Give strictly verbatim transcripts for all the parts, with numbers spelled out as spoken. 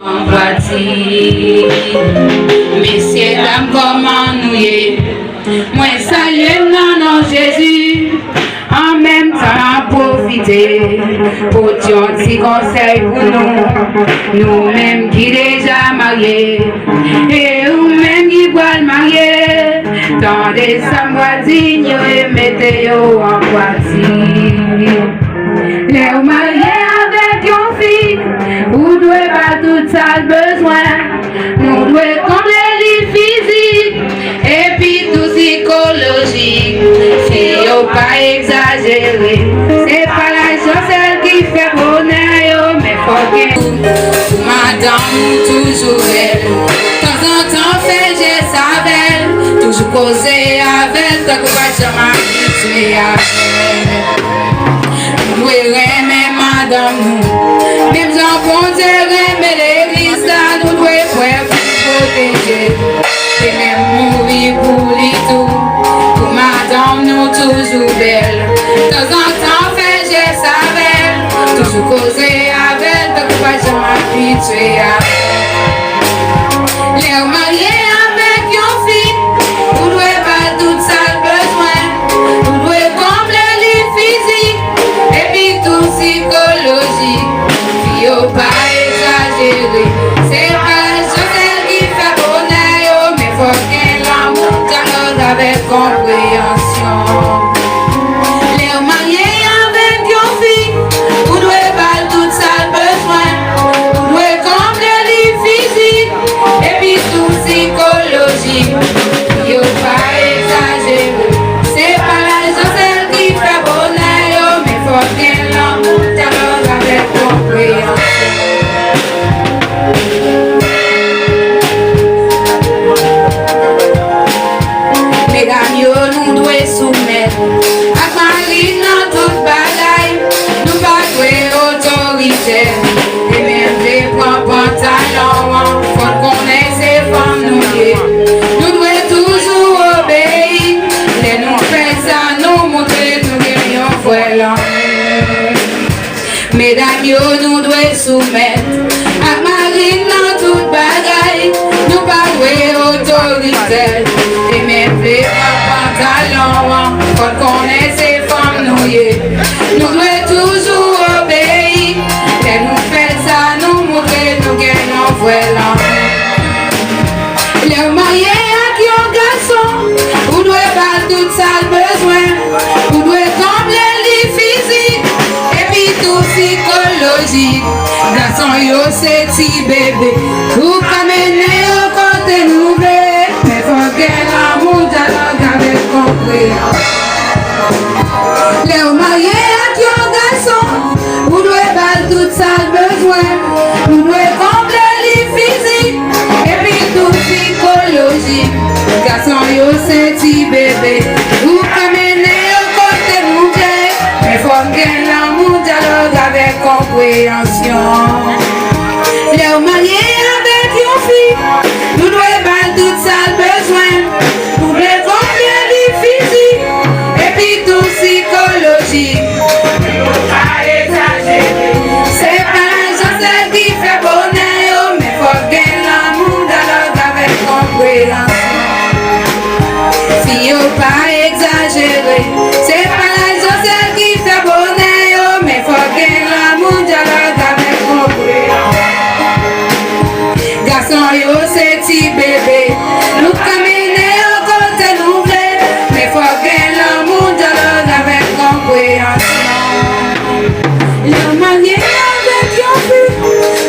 An pratik. Mesye dam, kòman nou ye? Mwen salye n nan non Jezi. An menm tan, m ap pwofite pote yon ti konsèy pou nou. Nou menm ki deja marye, e ou menm ki pral marye, tande sa m pral di n yo e mete yo an pratik. Lè w marye avèk yon fi, ou dwe ba l tout sa l bezwen. Nou dwe konble li fizik, epi tou sikolojik. Si yo pa egzajere, se pa lajan sèl ki fè bonè yo, men fòk gen pou madanm ou toujou bèl. Tanzantan fè jès avè l, toujou koze avè l, tankou pa t janm abitye avè l. Nou dwe renmen madanm nou, menm jan Bondye renmen legliz la, nou dwe prè pou pwoteje l, e menm mouri pou li tou, pou madanm nou toujou bèl. Tanzantan fè jès avè l, toujou koze avè l, tankou pa t janm abitye avè l. Lè w marye avèk yon fi, ou dwe ba l tout sa l bezwen. Ou dwe konble li fizik, epi tou sikolojik. Fi yo pa egzajere. Se pa lajan sèl ki fè bonè yo, men fòk gen lanmou, dyalòg avèk konpreyansyon. Lè w marye avèk yon fi, ou dwe ba l tout sa l bezwen. Ou dwe konble li fizik, epi tou sikolojik. Yo pa egzajere. Se pa lajan sèl ki fè bonè yo, men fòk gen lanmou, dyalòg avèk konpreyansyon. Medam yo, nou dwe soumèt ak mari n nan tout bagay. Nou pa dwe otoritè. E menm vle pran pantalon an, fò l konnen se fanm nou ye. Nou dwe toujou obeyi. Lè nou fè sa, nou montre nou gen yon vrè lanmou. Medam yo, nou dwe soumèt ak mari n nan tout bagay. Nou pa dwe otoritè. E menm vle pran pantalon an, fò l konnen se fanm nou ye. Nou dwe toujou obeyi. Lè nou fè sa, nou montre nou gen yon vrè lanmou. Lè w marye ak yon gason, ou dwe ba l tout sa l bezwen. Ou dwe konble li fizik, epi tou sikolojik. Gason yo se ti bebe, ou ka mennen yo kote nou vle. Men fòk gen lanmou, dyalòg avèk konpreyansyon. Lè w marye ak yon gason, ou dwe ba l tout sa l bezwen. Ou dwe konble li fizik, epi tou sikolojik. Gason yo se ti bebe, ou ka mennen yo kote nou vle. Men fòk gen lanmou, dyalòg avèk konpreyansyon. Lè w marye avèk yon fi, ou dwe ba l tout sa l bezwen. Ou dwe konble li fizik, epi tou sikolojik. Yo pa egzajere. Se pa lajan sèl ki fè bonè yo, men fòk gen lanmou, dyalòg avèk konpreyansyon. Fi yo pa egzajere. Se pa lajan sèl ki fè bonè yo, men fòk gen lanmou, dyalòg avèk konpreyansyon. Gason yo se ti bebe, nou ka mennen yo kote nou vle, men fòk gen lanmou, dyalòg avèk konpreyansyon. Lè w marye avèk yon fi,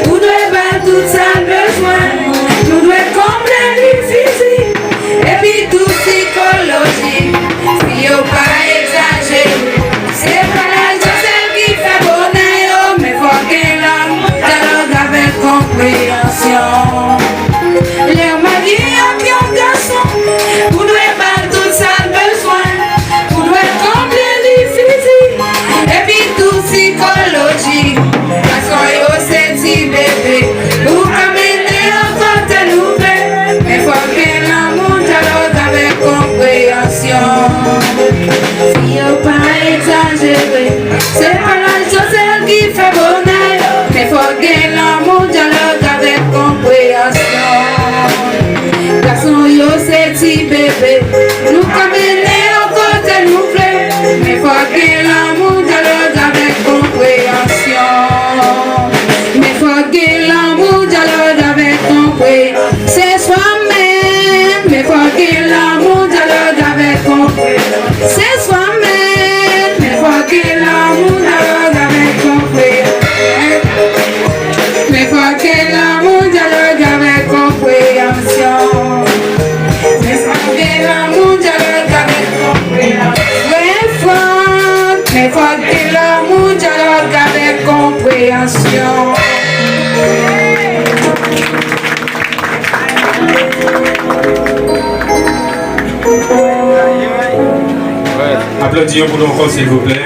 ou dwe ba l tout sa l bezwen. Nou dwe konble li fizik, epi tou sikolojik. Fi yo pa egzajere. Se pa lajan sèl ki fè bonè yo, men fòk gen lanmou, dyalòg avèk konpreyansyon. Lè w marye ak yon gason, ou dwe ba l tout sa l bezwen. Ou dwe konble li fizik, epi tou sikolojik. Gason yo se ti bebe, ou ka mennen yo kote nou vle. Men fòk gen lanmou, dyalòg avèk konpreyansyon. Fi yo pa egzajere. Se pa lajan sèl ki fè bonè yo, men fòk gen lanmou, dyalòg avèk Bebe, nou ka mennen yo kote nou vle. Men fòk gen lanmou, dyalòg avèk konpreyansyon. Men fòk gen lanmou, dyalòg avèk konpreyansyon. Se swa menm, men fòk gen lanmou, dyalòg avèk konpreyansyon. Se swa menm, men fòk gen lanmou, dyalòg avèk konpreyansyon. Men fòk gen lanmou, dyalòg avèk konpreyansyon. Men fòk gen lanmou, dyalòg avèk konpreyansyon. Men fòk, men fòk gen lanmou, dyalòg avèk konpreyansyon. Aplodi yon pou nou ankò, silvouplè.